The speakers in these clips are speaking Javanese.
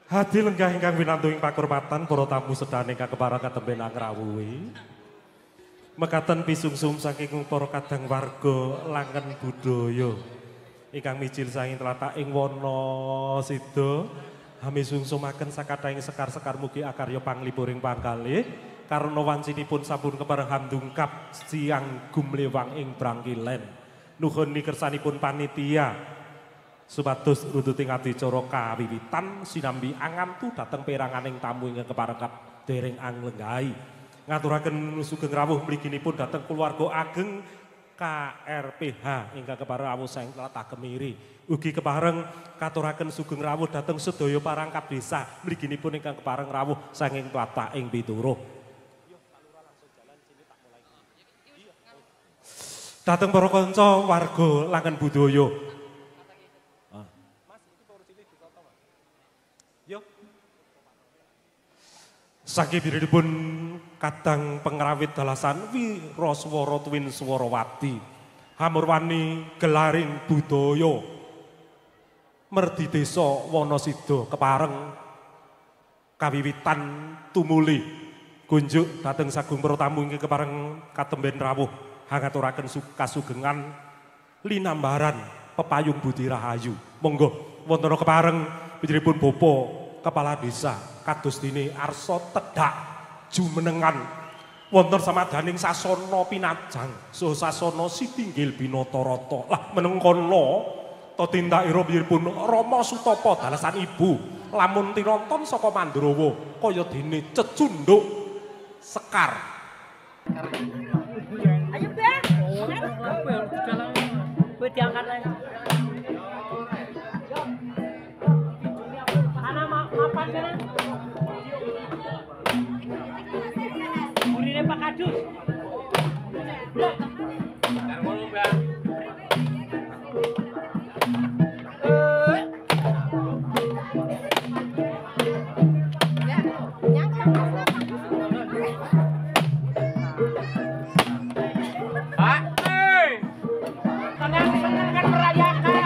Hadi lenggah ingkang winantu ing pakurmatan para tamu sedane ingkang kepareng katemben angrawuhi. Mekaten pisungsum saking para kadang warga langen budaya ingkang mijil saking tlatah ing Wanasida hamisungsumaken sakathahing sekar-sekar mugi akarya panglipuring pangkalih karena wancinipun sampun kepareng hamdungkap siang gumlewang ing Brangkilen. Nuhun nikersanipun panitia supados runtuting adicara kawiwitan sinambi angantu dhateng peranganing tamu ingkang kepareng dereng anglenggahi. Ngaturaken sugeng rawuh mliginipun dhateng keluarga ageng KRPH ingkang kepareng rawuh saking tlatah Kemiri. Ugi kepareng katuraken sugeng rawuh dhateng sedaya parangkap desa mliginipun ingkang kepareng rawuh saking tlatah ing Pituruh. Dhateng para kanca warga langen budaya. Saking birinipun kadang pengrawit dalasan Wiraswara Twin Swarawati hamurwani gelaring budaya merdi desa Wanasida kepareng kawiwitan tumuli kunjuk dhateng sagung para tamu ingkang kepareng katemben rawuh hangaturaken kasugengan linambaran pepayung budi rahayu. Monggo wonten kepareng birinipun Bapak Kepala Desa kados dene arsa tedhak jumenengan wonten samadaning sasana pinajang saha sasana sitinggil binata rata. Lah menengkono ta tindakira piyipun Rama Sutapa dalasan ibu lamun tinonton saka Mandrawa kaya dene cecunduk sekar. Ayo Bang. Kowe diangkat ae. Burine Pak Kadus. Pak, tenang, senang kan merayakan.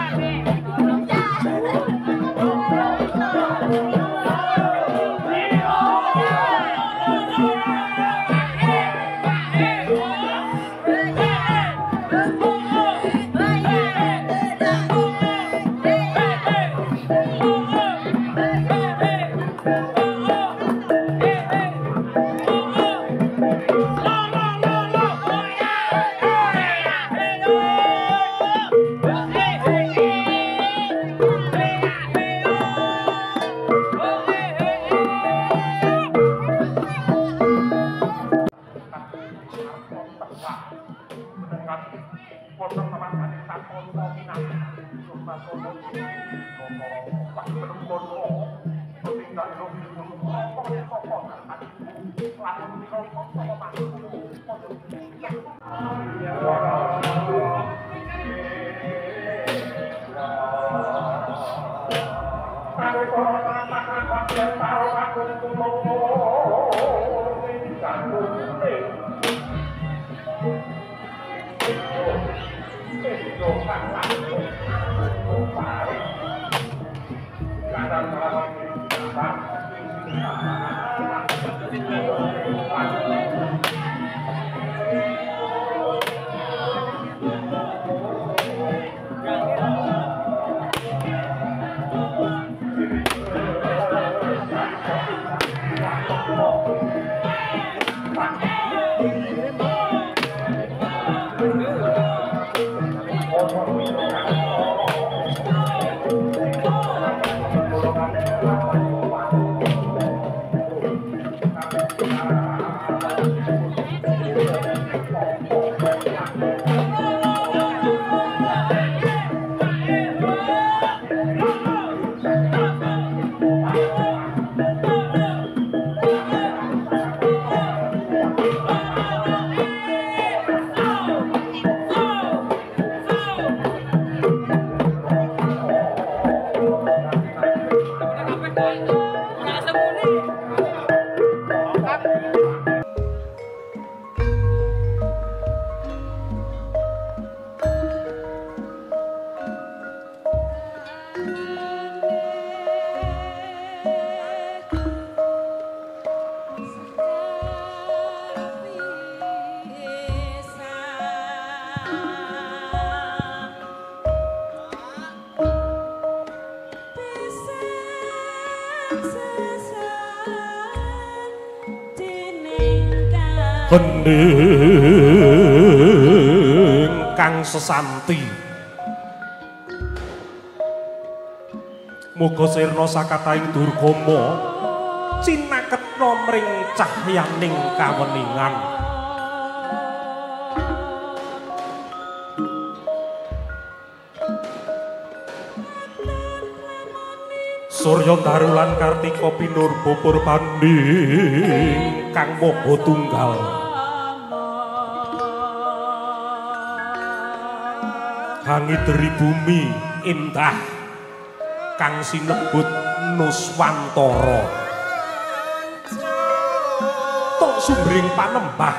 Hening kang sesanti. Muga sirna sakatahing durgama cinaketna mring cahyaning kaweningan. Surya Daru lan Kartika pinurba purbanding kang maha tunggal. Hangideri bumi endah kang sinebut Nuswantara. Tok sumbering panembah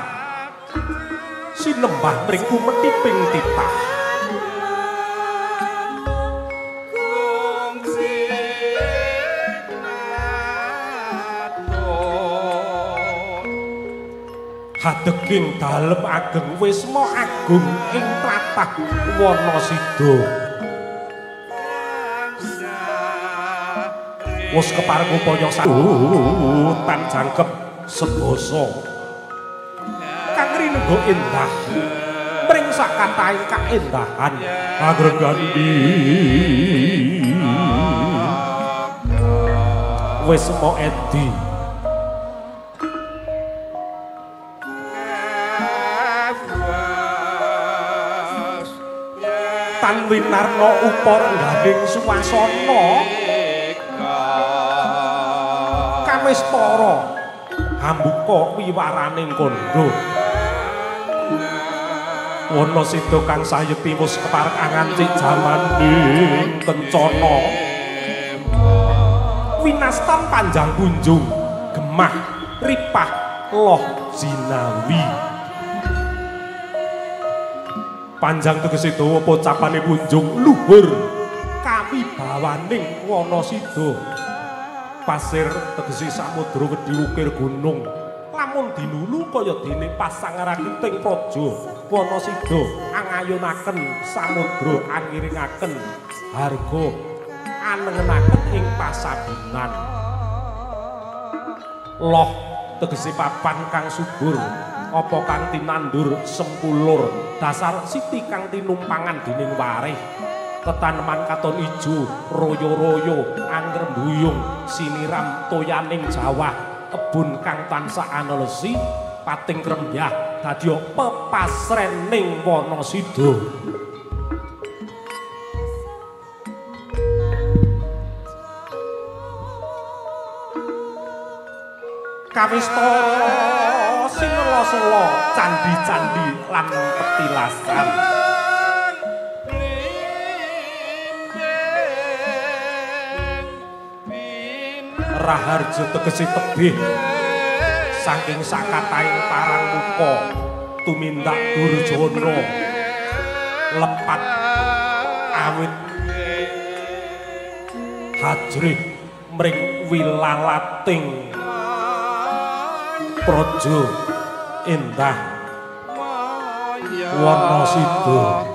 sinembah mring kumethiping titah. Hadeging dalem ageng wisma agung ing tlatah Wanasida. Wus kepareng upaya tan jangkep sebasa kang rinengga endah mring sakatahing kaendahan agregandi wisma edi. Tan winarna uparengganing suwasana kawistara hambuka wiwaraning kandha. Wanasida kang sayekti wis kepareng angancik jamaning kencana. Winastan panjang punjung gemah ripah loh jinawi. Panjang tegese dawa pocapane punjung luhur kawibawaning Wanasida. Pasir tegese samudra wedhi ukir gunung. Lamun dinulu kaya dene pasang rakiting praja Wanasida angayunaken samudra angiringaken harga anengenaken ing pasabinan. Loh tegese papan kang subur apa kang tinandur sempulur dasar siti kang tinumpangan dening warih. Tetaneman katon ijo royo-royo angrembuyung siniram toyaning jawah kebun kang tansah analesi pating krembyah dadi pepasrening Wanasida. Kawistara sinela-sela candhi-candhi lan petilasan. Raharja tegese tebih saking sakatahing parang muka tumindak durjana lepat awit hajrih mring wilalating praja endah Wanasida.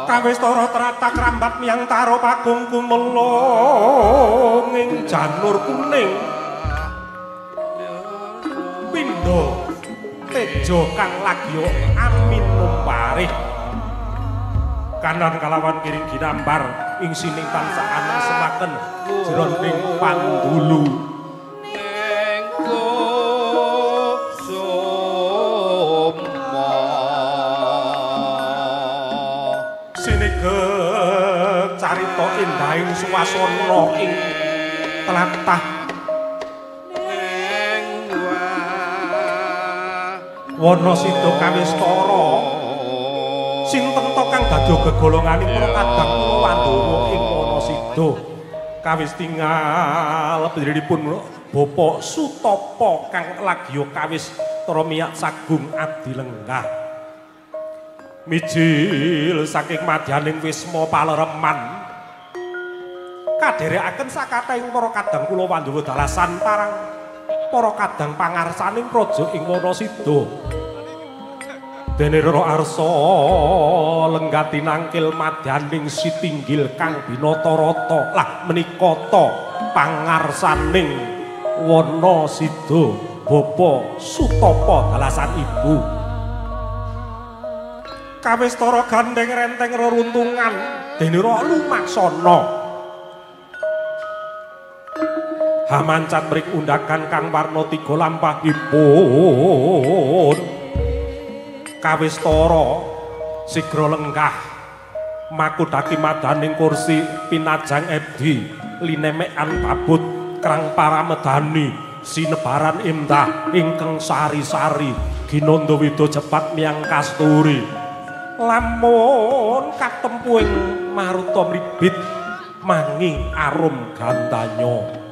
Kawistara teratak rambat miyang taro pagung kumelung ing janur kuning pindha teja kang lagya amin numparih kanan kalawan kiri ginambar ing sining tansah aneng semaken jroning pandulu. Sinegek carita endahing suwasana ing tlatah Wanasida kawistara sinten to kang dadi gegolonganing para kadang kula Pandhawa ing Wanasida. Kawis tingal pendhirinipun Bapak Sutapa kang lagya kawistara miyak sagung abdi lenggah. Mijil saking madyaning wisma palereman kadherekaken sakatahing para kadang kula Pandhawa dalasan parang para kadang pangarsaning praja ing Wanasida. Dene Rara Arsa lenggah tinangkil madyaning sitinggil kang binata rata. Lah menika ta pangarsaning wana sida Bapa Sutapa dalasan ibu. Kawistara gandeng renteng reruntungan dene Ra lumaksana. Hamancat mrik undakan kang warna tiga lampahipun. Kawistara sigra lenggah makudhaki madaning kursi pinajang edi linemekan babut krang paramedani sinebaran endah ingkang sari-sari ginanda wida jepat miyang kasturi. Lamun katempuing maruta mribit mangi arum gandanya.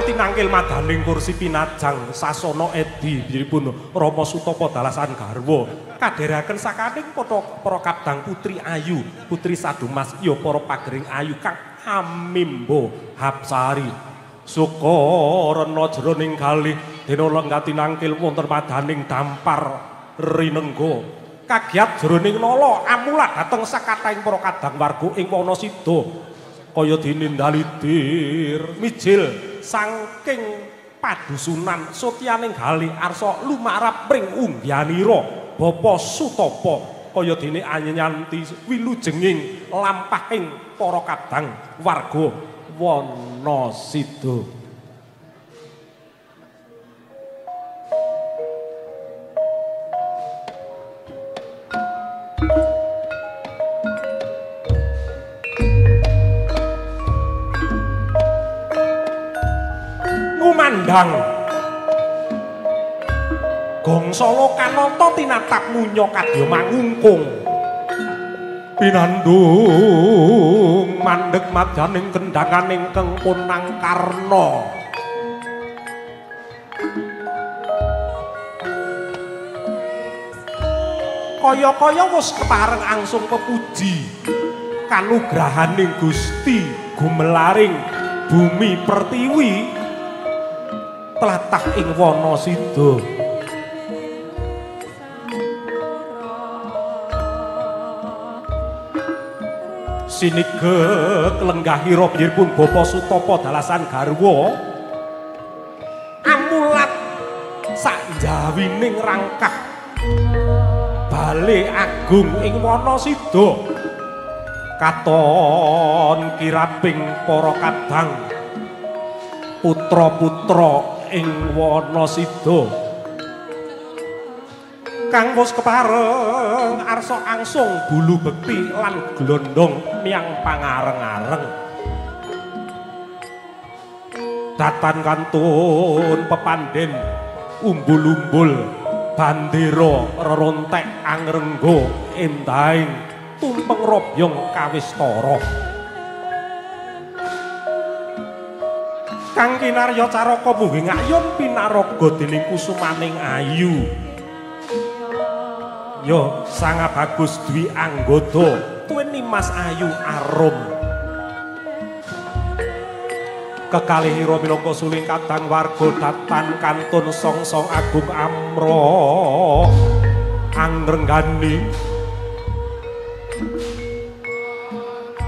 Tinangkil madaning kursi pinajang sasana edi biripun Rama Sutapa dalasan garwa kadheraken sakaning para kadang putri ayu putri Sadumas ya para pagering ayu kang amimbo hapsari sukarena jroning galih dene lenggah tinangkil wonten madaning dampar rinengga kagiat jroning nala amulat dhateng sakathahing para kadang warga ing Wanasida kaya dene ndalidir mijil saking padusunan sotyaning galih arsa lumarap pring unggianira Bapa Sutapa kaya dene anyanti wilujenging lampahing para kadang warga Wanasida. Ngumandhang Gongsala kanata tinatap munya kadya mangungkung pinandung mandheg madyaning kendhanganing kang Ponang Karna. Kaya-kaya wis kepareng angsung pepuji kanugrahaning Gusti gumelaring bumi pertiwi tlatah ing Wanasida. Sinigek lenggahira pun Bapa Sutapa dalasan garwa amulat sakjawining rangkah bale agung ing Wanasida katon kiraping para kadang putra-putra ing Wanasida kang wis kepareng arsa angsung bulu bekti lan glondong miyang pangareng-areng datan kantun pepandhen umbul-umbul bandera rerontek angrengga endahing tumpeng robyong kawistara kang kinarya caraka munggi ngayun pinaraga dening kusumaning ayu. Yo sanga bagus dwi anggoda tuwin Nimas Ayu Arum kekalihira minangka suling kadang warga datan kantun songsong agung amra angrenggani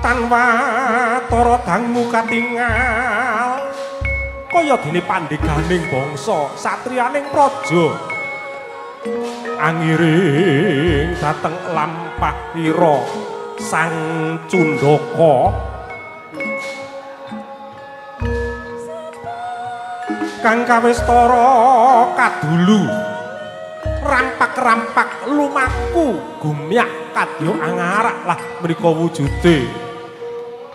tan watara dangu katingal kaya dene pandheganing bangsa satriyaning praja angiring dhateng lampahira Sang Cundaka kang kawistara kadulu rampak-rampak lumaku gumyak kadya angarak lah menika wujude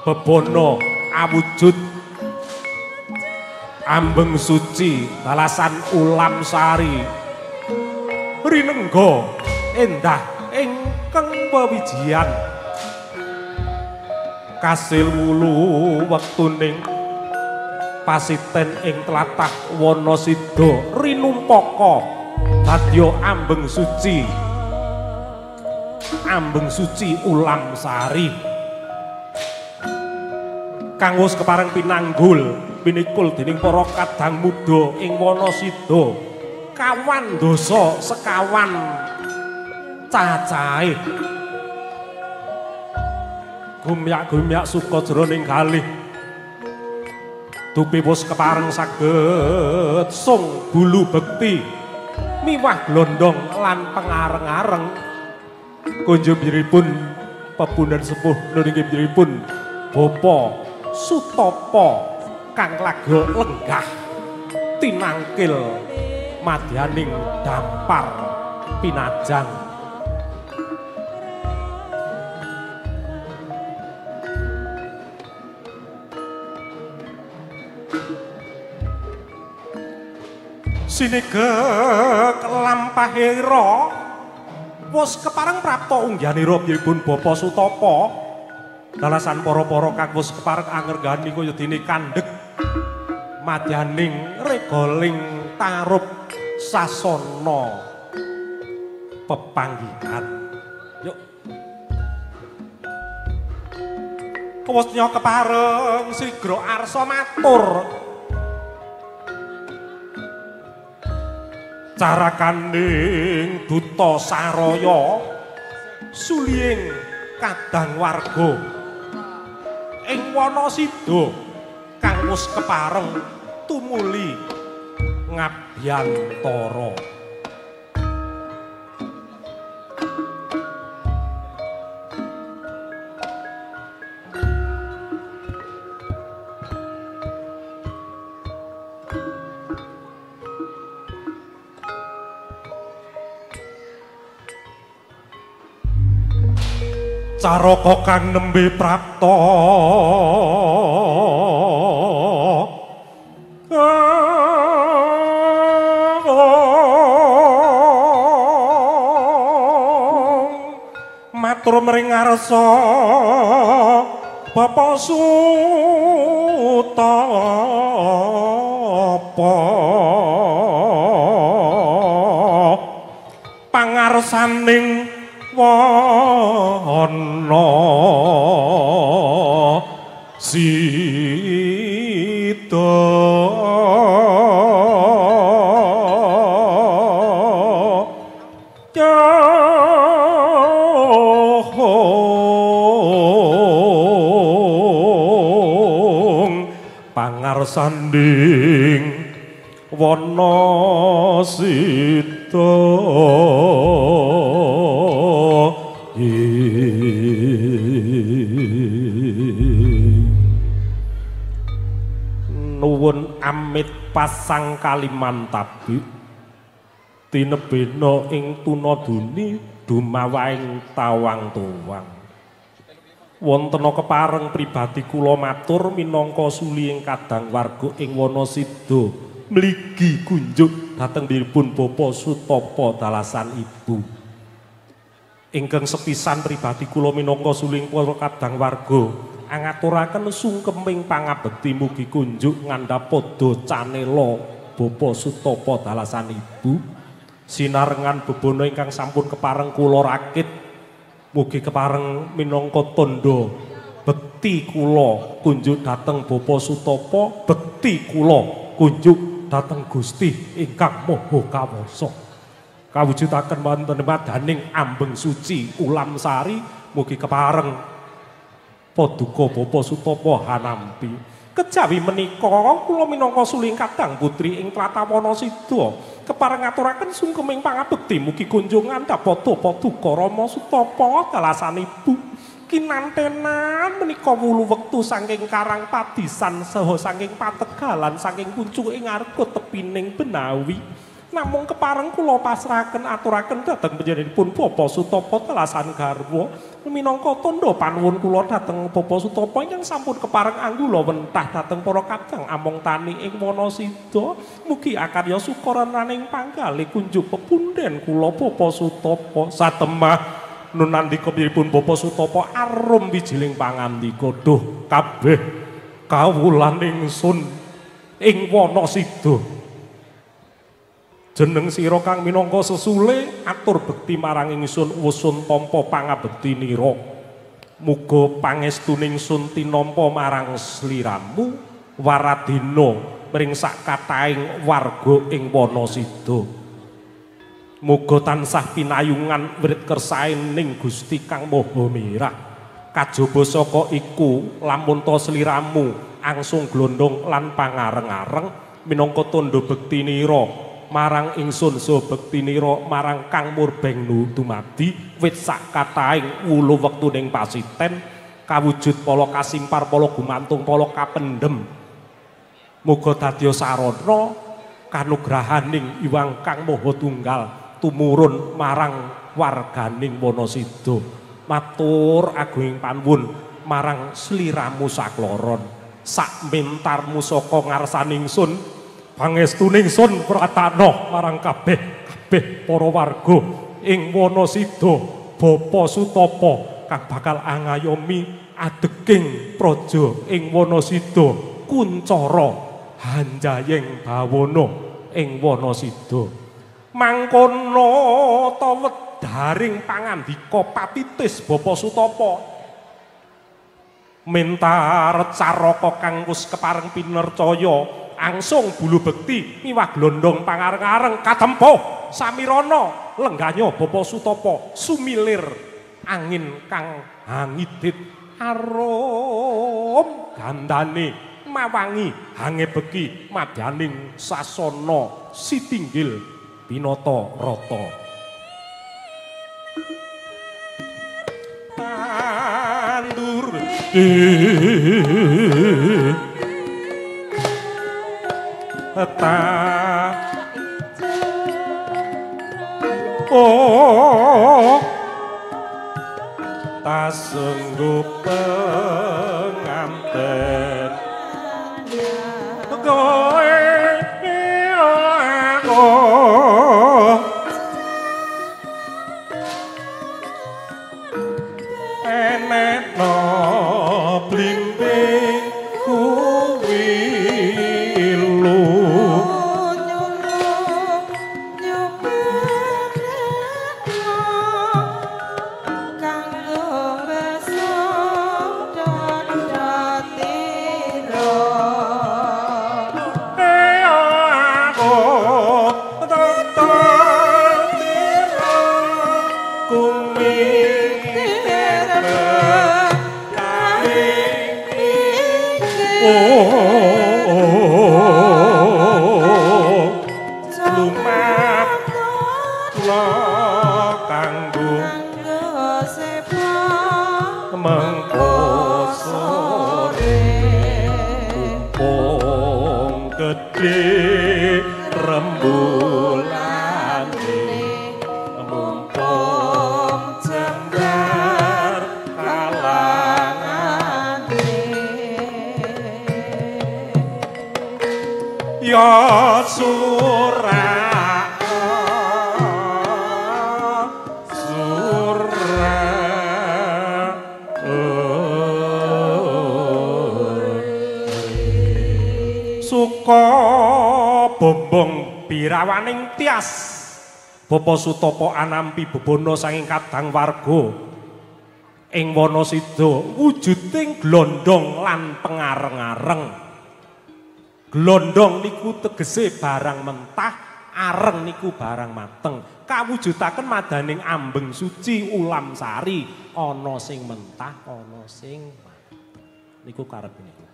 bebana awujud Ambeng suci balasan ulam sari rinengga endah ingkang wewijian kasil wulu wektuning pasiten ing tlatah Wanasida rinumpaka badya ambeng suci, ambeng suci ulam sari kang wis kepareng pinanggul pinikul dening para kadang muda ing Wanasida kawan dasa sekawan cacahe gumyak-gumyak suka jroning galih dupi wis kepareng saged sung bulu bekti miwah glondong lan pengareng-areng kunjubiripun pepunden sepuh nuringipun Bapa Sutapa kang laga lenggah tinangkil madyaning dampar pinajang. Sinegek lampahira wis kepareng prapta unggihanira piyambakipun Bapa Sutapa dalasan para-para kang wis kepareng angergani kaya dene kandhek madyaning regaling tarup sasana pepanggihan. Yuk. Wesnya kepareng sigra arsa matur carakaning duta saraya suliying kadang warga ing Wanasida kang wis kepareng tumuli ngabyantara. Caraka kang nembe prapta matur mring ngarsa Bapa Sutapa pangarsaning wana sida pangarsanding wana sida. Nuwun amit pasang Kalimantabi tinebena ing tunaduni dumawaing tawang-tuwang. Wontena kepareng pribadi kula matur minangka suliying kadang warga ing Wanasida mligi kunjuk dhateng dipun Bapa Sutapa dalasan Ibu. Ingkang sepisan pribadi kula minangka suling para kadang warga angaturaken sungkeming pangabekti mugi kunjuk ngandhapada canela Bapa Sutapa dalasan Ibu sinarengan bebana ingkang sampun kepareng kula rakit mugi kepareng minangka tandha bekti kula kunjuk dhateng Bapa Sutapa, bekti kula kunjuk dhateng Gusti ingkang Maha Kawasa. Kawujudaken wonten madaning ambeng suci ulam sari mugi kepareng paduka Bapa Sutapa hanampi. Kejawi menika kula minangka suling kadang putri ing tlatah Wanasida kepareng ngaturaken sungkeming pangabekti mugi kunjungan dapada paduka Rama Sutapa dalasan Ibu kinantenan menika wulu wektu saking Karang Padisan saha saking Pategalan saking kuncuking arga tepining Benawi. Namung kepareng kula pasrahaken aturaken dhateng panjenenganipun Bapak Sutapa telasan garwa minangka tandha panuwun kula dhateng Bapak Sutapa ingkang sampun kepareng anggula wentah dhateng para kadang among tani ing Wanasida. Mugi akarya sukarananing panggalih kunjuk pepunden kula Bapak Sutapa. Satemah nunandika pun Bapak Sutapa arum wijiling pangandika, duh kabeh kawulan ingsun ing Wanasida. Jeneng sira kang minangka sesule atur bekti marang ingsun wusun tampa pangabekti nira. Muga pangestune ingsun tinampa marang sliramu waradina mring sak kathahing warga ing Wanasida. Muga tansah pinayungan writ kersaning Gusti Kang Maha Mirah. Kajaba saka iku lamun ta sliramu angsung glondong lan pangareng-areng minangka tandha bekti nira marang ingsun saha bekti nira marang Kang Murbeng dumadi wit sak kathahing wulu wektu ning pasiten kawujud pala kasimpar pala gumantung pala kapendhem. Muga dadya sarana kanugrahaning Iwang Kang Maha Tunggal tumurun marang warganing Wanasida. Matur agunging panuwun marang sliramu sakloron. Sak mentarmu saka ngarsaning ingsun pangestune ingsun pratana marang kabeh kabeh para warga ing Wanasida. Bapak Sutapa kang bakal angayomi adeking praja ing Wanasida kuncara hanjayeng bawana ing Wanasida. Mangkono ta wedaring pangandika patitis Bapak Sutapa mentar caraka kang wis kepareng pinercaya angsung bulu bekti miwah glondong pangareng-areng katempuh samirana lengganya Bapak Sutapa sumilir angin kang hangidit arum gandane mawangi hange beki madyaning sasana sitinggil pinata rata. Tandur ta oh ta senggup penganten kowe aku enekno blimbing kuwi lu bombong birawaning tias Bapak Sutapa anampi bebana saking kadang warga ing Wanasida wujuding glondong lan pengareng-areng. Glondong niku tegese barang mentah, areng niku barang mateng. Kawujudaken madaning ambeng suci ulam sari, ana sing mentah, ana sing mateng. Niku karep niku.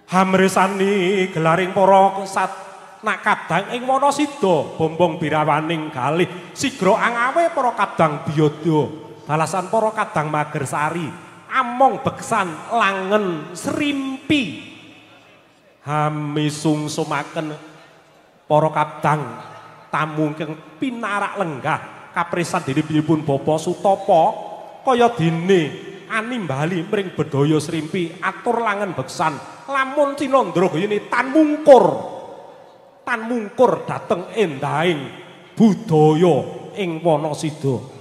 Hamresani gelaring para sat nak kadang ing Wanasida bombong birawaning galih sigra angawe para kadang biyada balasan para kadang magersari among beksan langen srimpi hami sungsumaken para kadang tamu ingkang pinarak lenggah kapresan dene pun Bapak Sutopo kaya dene animbali mring bedhaya srimpi atur langen beksan lamun cinandra gayane tan mungkur dhateng endahing budaya ing Wanasida.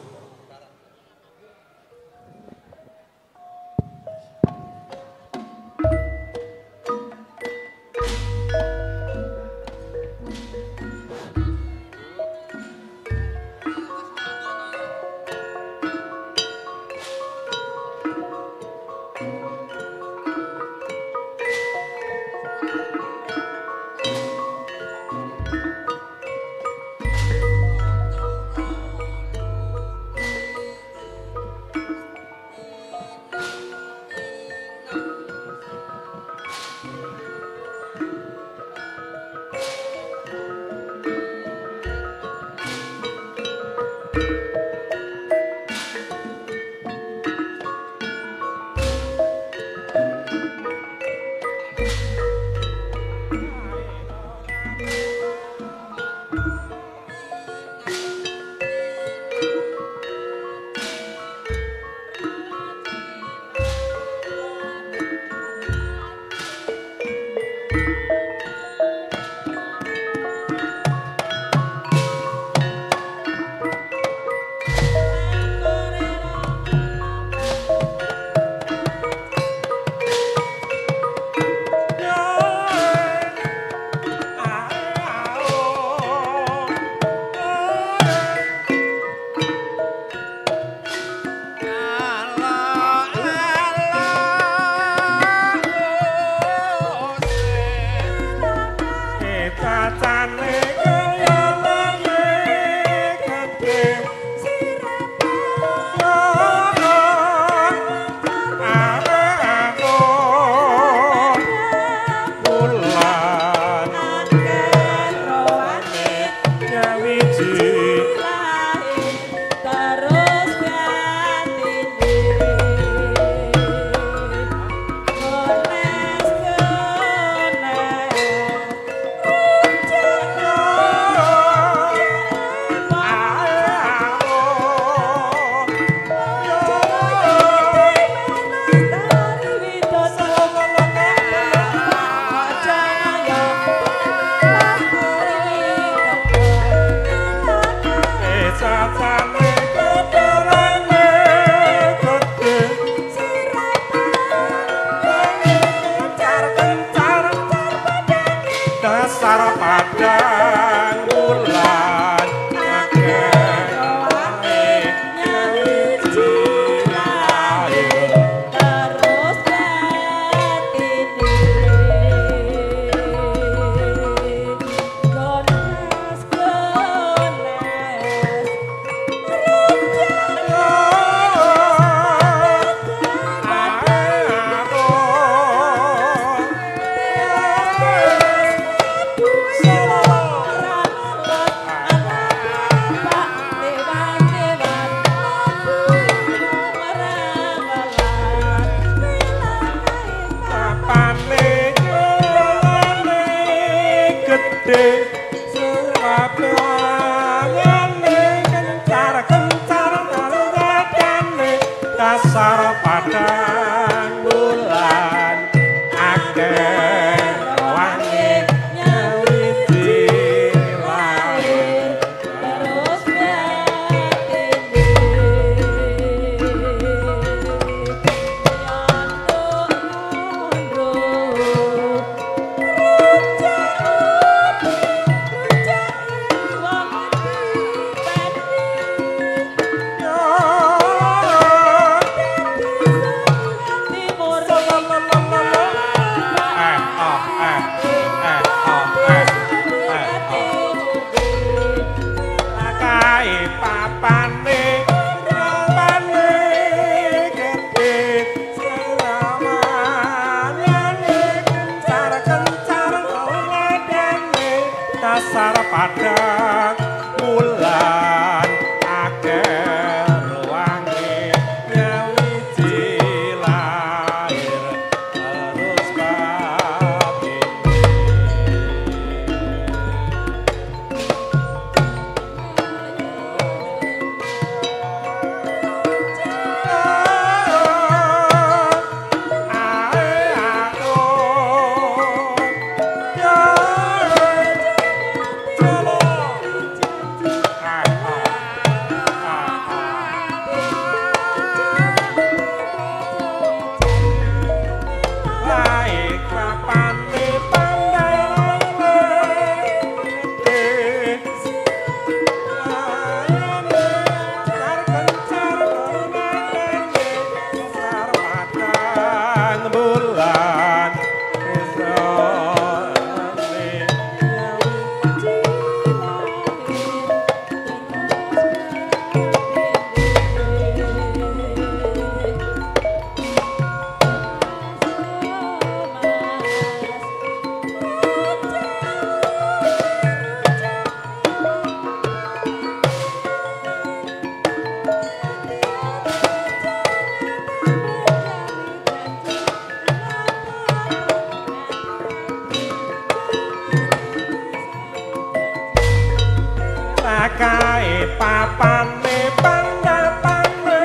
Papane pandapane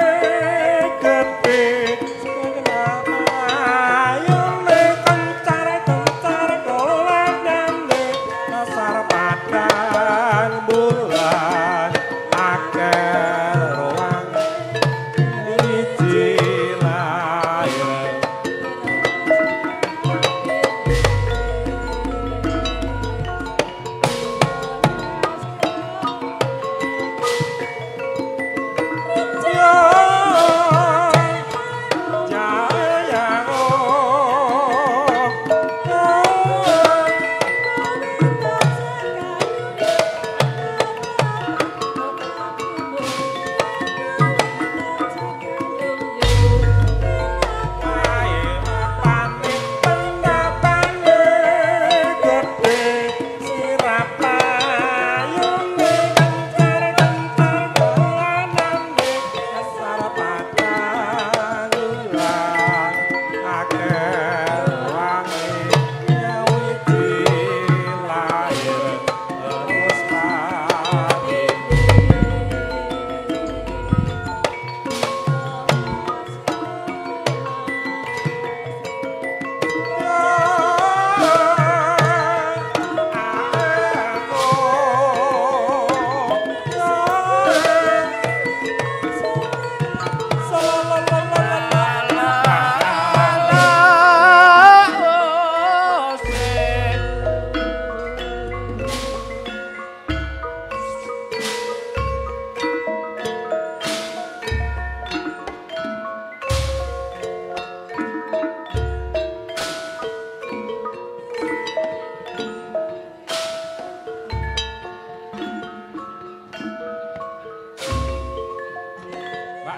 gedhe ayune kencar-kencar dolanane pasar padang bulan akeh ruang wiji lahir.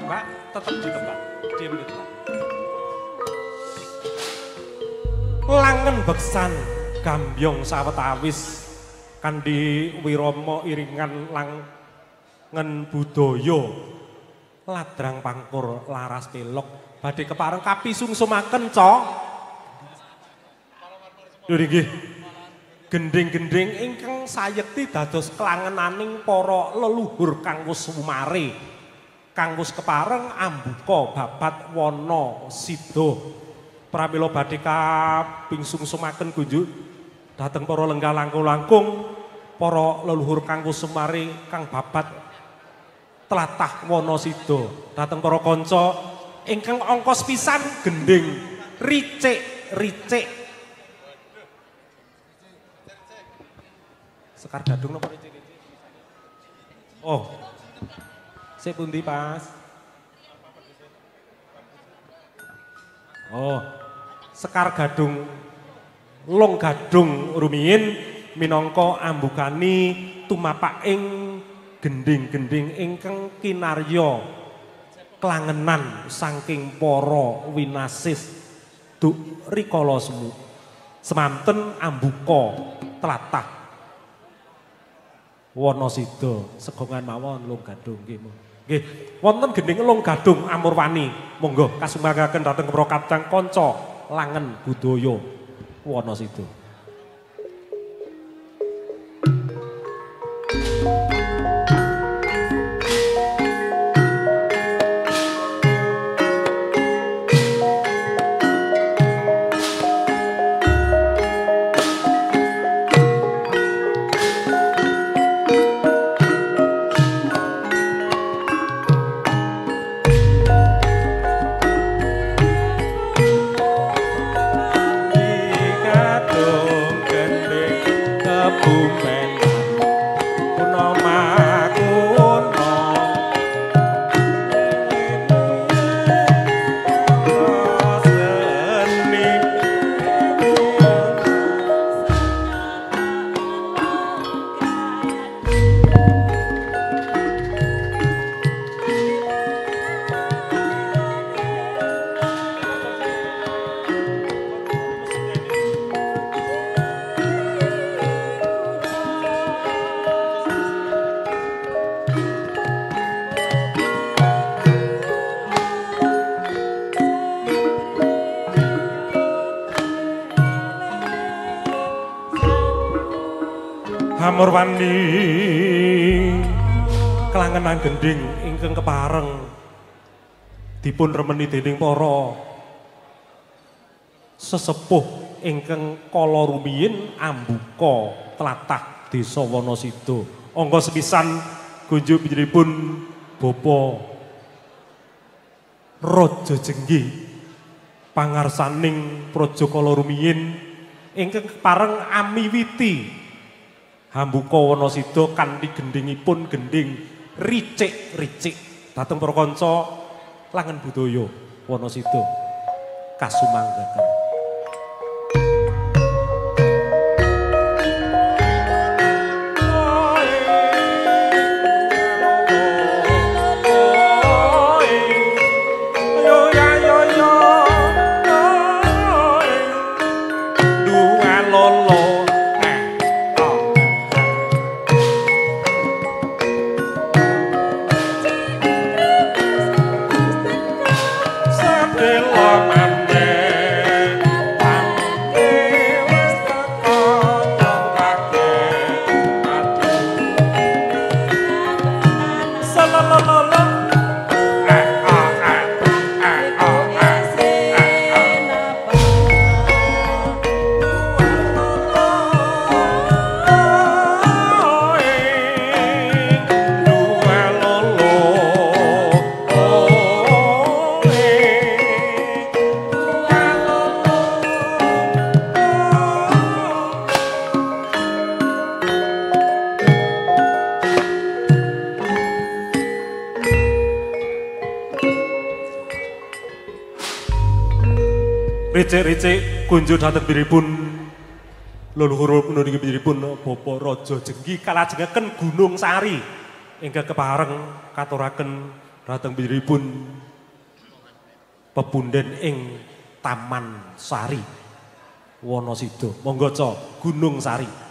Mbak, tetap di tempat, diam di tempat. Langen beksan gambyong sawetawis kanthi wirama iringan langen budaya ladrang pangkur laras pelok badhe kepareng kapisungsumaken cok. Lho nggih. Gendhing-gendhing ingkang sayekti dados klangenaning para leluhur kang wis sumare. Kang wis kepareng ambuka babat wana sida. Pramila badhe kapingsungsumaken kunjuk dhateng para lenggah langkung-langkung para leluhur kang wis sumare kang babat tlatah wana sida. Dhateng para kanca ingkang angkos pisan gendhing ricik-ricik. Sekar Gadung napa ricik-ricik? Oh. Sik pundi, Pas? Oh, Sekar Gadung Long Gadung rumiyin minangka ambukani tumapaking gendhing-gendhing ingkang kinarya klangenan saking para winasis duk rikala semu semanten ambuka tlatah wana sida. Segongan mawon Long Gadung nggih. Nggih, wonten gendhing Long Gadung Amurwani. Monggo kasumangaken dhateng para kadang kanca langen budaya wana sida. Amurwani Klangenan gending ingkang kepareng dipun remeni dening para sesepuh ingkang kala rumiyin ambuka tlatah Desa Wanasida. Angka sepisan kunjuk panjenenganipun Bapak Raja Jenggi pangarsaning praja kala rumiyin ingkang kepareng amiwiti hambuka Wanasida kanthi gendhingipun gendhing ricik-ricik. Dhateng para kanca Langen Budaya Wanasida kasumanggaken. Ricik-ricik kunjuk dhateng biripun leluhur puniki biripun Bapak Raja Jenggi kalajengaken Gunung Sari ingkang kepareng katuraken dhateng biripun pepunden ing Taman Sari Wanasida. Monggo ca Gunung Sari.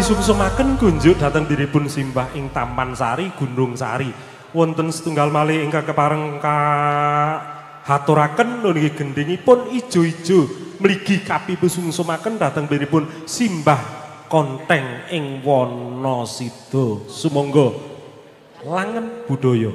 Sumsumaken kunjuk dhateng diripun simbah ing Taman Sari Gunung Sari. Wonten setunggal malih ingkang kepareng kahaturaken niki gendhingipun ijo-ijo mligi kapipisungsumaken dhateng diripun simbah Konteng ing Wanasida. Sumangga Langen Budaya.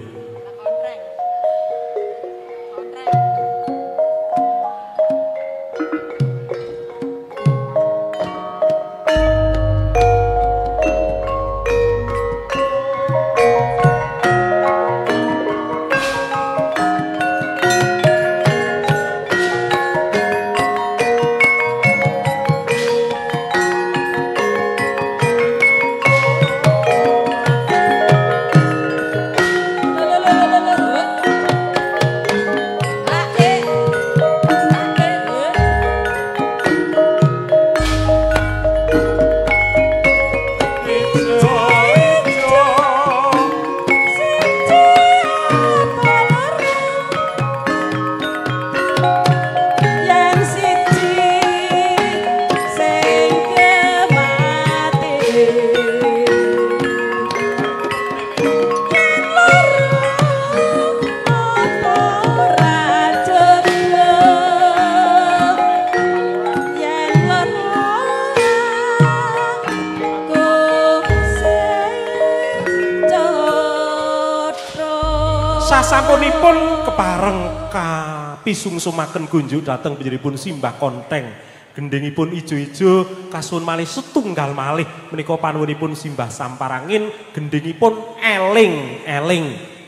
Sasampunipun kepareng kapisungsumaken kunjuk dhateng panjenenganipun Simbah Konteng. Gendhingipun ijo-ijo kasuwun malih setunggal malih menika panuwunipun Simbah Samparangin gendhingipun eling-eling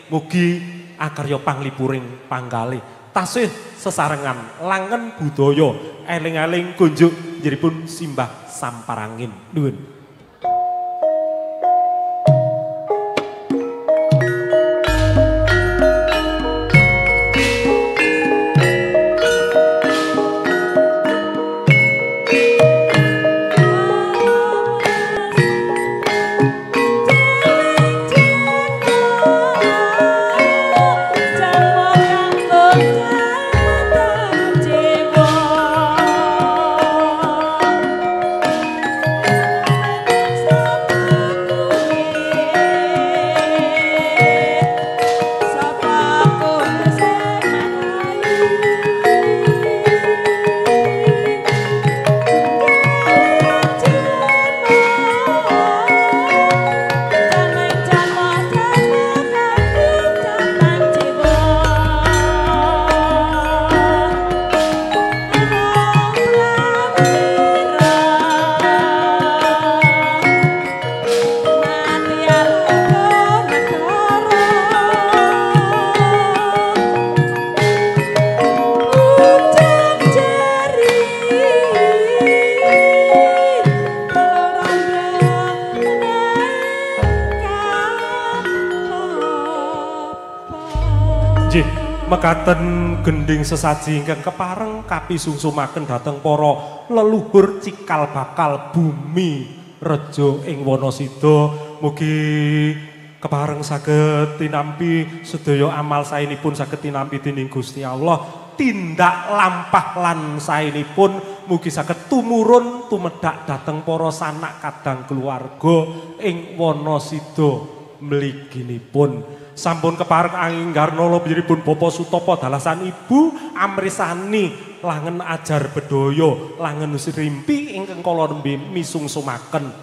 mugi akarya panglipuring panggalih tasih sesarengan langen budaya eling-eling kunjuk panjenenganipun Simbah Samparangin. Nuwun. Mekaten gendhing sesaji ingkang kepareng kapisungsumaken dhateng para leluhur cikal bakal bumi rejo ing Wanasida. Mugi kepareng saged tinampi sedaya amal saenipun saged tinampi dening Gusti Allah, tindak lampah lan saenipun mugi saged tumurun tumedhak dhateng para sanak kadang keluarga ing Wanasida mliginipun. Sampun kepareng anginggarnala panjenenganipun Bapak Sutopo dalasan Ibu amrisani langen ajar bedaya langen srimpi ingkang kala nembe misungsumaken.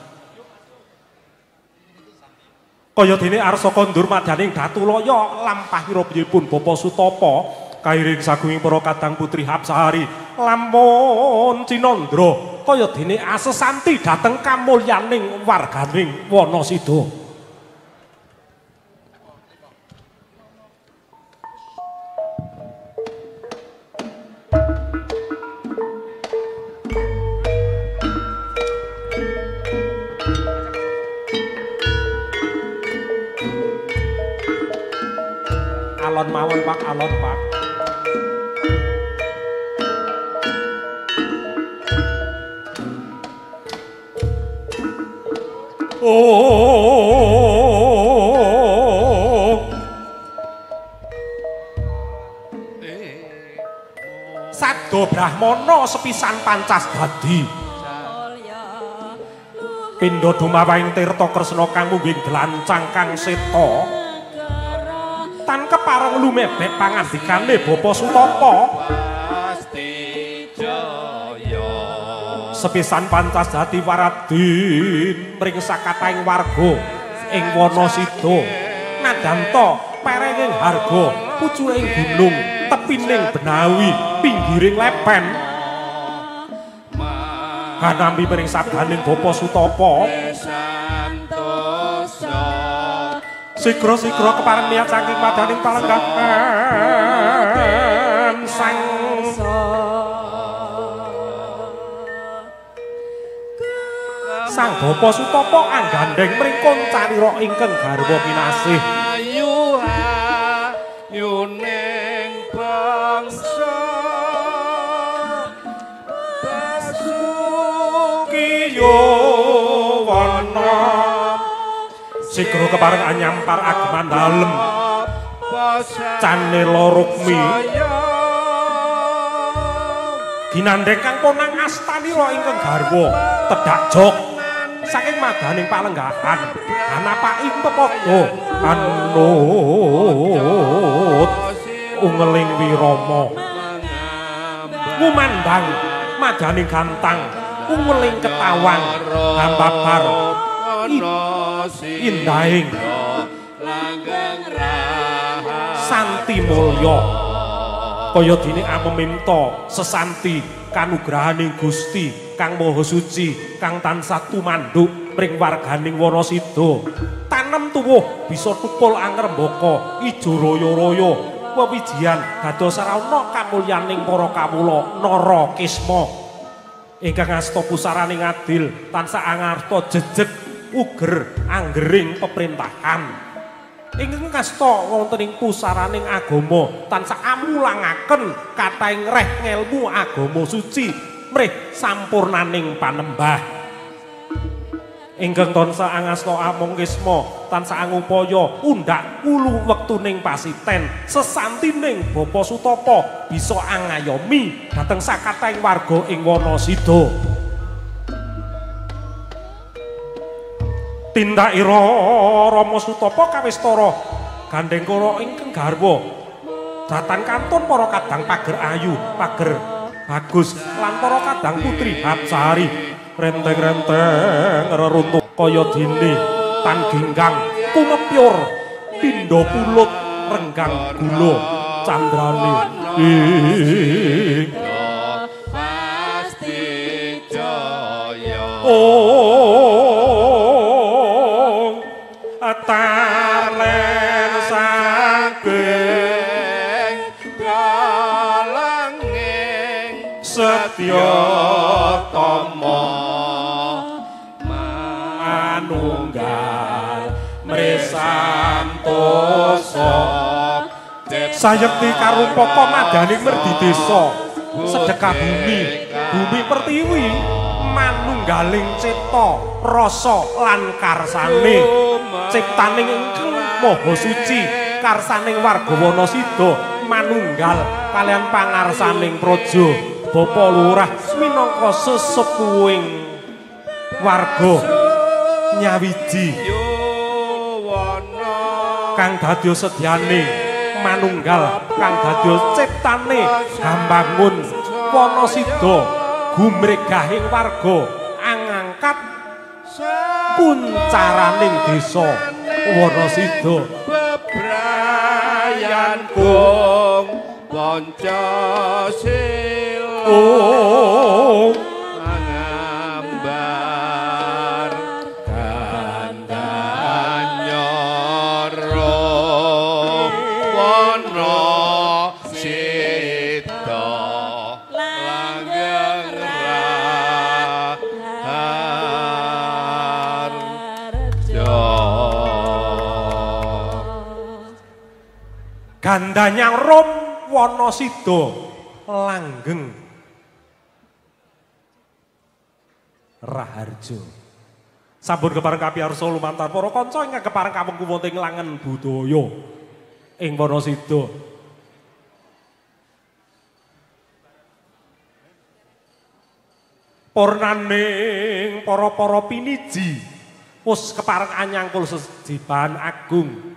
Kaya dene arsa kondur madyaning Datulaya lampahira panjenenganipun Bapak Sutopo kairing sagunging para kadang putri Hapsari lamun cinandra kaya dene asesanti dhateng kamulyaning warganing Wanasida. Alon mawon Pak, alon Pak. Oh. Sabda Brahmana sepisan pancas dadi. Pindha dumawahing tirta kresna kang mungging dlancang kang seta. Tan kepareng lumebek pangandikane Bapak Sutopo sepisan pancas dadi waradin mring sakatahing warga ing Wanasida nadanta perenging harga pucuking gunung tepining benawi pinggiring lepen hanampi mring sabdaning Bapak Sutopo. Sigra-sigra kepareng niat saking madaning palenggahan sang Sang Bapak Sutopo anggandheng mring kuncarira ingkang garwa kinasih. Ayuning bangsa Basuki yowana. Sigra kepareng anyampar ageman dalem Canela Rukmi ginandheng kang ponang astanira ingkang garwa tedhak jok saking madaning palenggahan anapaking pepadha anut ungeling wirama ngumandhang madaning gantang ungeling ketawang hambabar indahing santi mulya. Kaya dene amemimta sesanti kanugrahaning Gusti kang Maha Suci kang tansah tumanduk mring warganing Wanasida. Tanem tuwuh bisa tukul angrembaka ijo raya-raya wewijian dados sarana kamulyaning para kawula nara kisma ingkang asta pusaraning adil tansah angarta jejeg uger anggering peperintahan. Ingkang kasta wonten ing pusaraning agama tansah amulangaken kathahing reh ngelmu agama suci mrih sampurnaning panembah. Ingkang tansah angasta amung kisma tansah angupaya undhak wulu wektuning pasiten sesantining Bapa Sutapa bisa angayomi dhateng sakathahing warga ing Wanasida. Tindakira Rama Sutapa kawistara gandheng kara ingkang garwa datan kantun para kadang pager ayu pager bagus lan para kadang putri Hapsari renteng-renteng reruntuh kaya dene tan ginggang kumepyur pindha pulut renggang gula candrane ing pasti jaya. Tarlen saking dalanging setya tama manunggal mresantosa sayekti karupaka madaning merdi desa sedekah bumi bumi pertiwi manunggaling cipta rasa lan karsane ciptaning ingkang maha suci karsaning warga Wanasida manunggal kalian pangarsaning praja Bapa Lurah minangka sesepuhing warga nyawiji kang dadya sedyane manunggal kang dadya ciptane hambangun Wanasida gumregahing warga angangkat kuncaraning desa Wanasida. Bebrayan kung Pancasila angambar gandanya Wanasida langgeng raharja. Gandanyang rum Wanasida langgeng raharja. Sampun kepareng kapiyarsa lumantar para kanca ingkang kepareng kawengku wonten ing langen budaya ing Wanasida. Purnaning para-para piniji wis kepareng anyangkul sejiban agung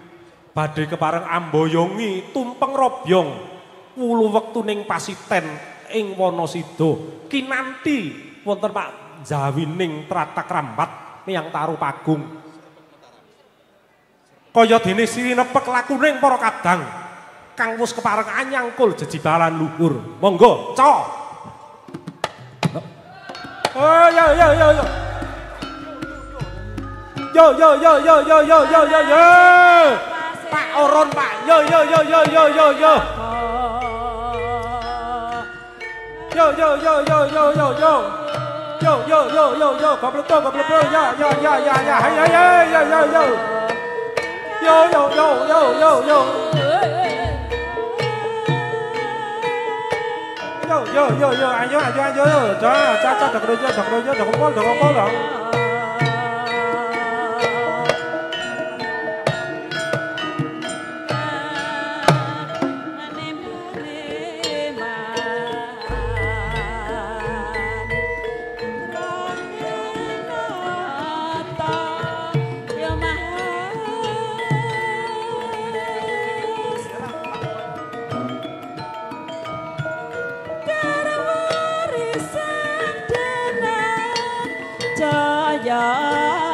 badhe kepareng amboyongi tumpeng robyong wulu wektuning pasiten ing Wanasida kinanti wonten Pak Jawining tratak rambat miyang taru pagung. Kaya dene sinepek lakuning para kadang kang wis kepareng anyangkul jejibalan luhur. Monggo, ca. Oh yo yo yo yo. Yo yo yo yo yo yo yo yo yo. Pak Oron Pak. Yo yo yo yo yo yo yo. Yo yo yo yo yo yo yo. Yo yo yo yo yo. Gobleto gobleto ya ya ya ya ya. Hey hey hey yo yo yo. Yo yo yo yo yo yo. Yo yo yo yo ayo ayo ayo yo. Ca ca ca dok rojo dok rojo dok pol dok pol dok. Jaya.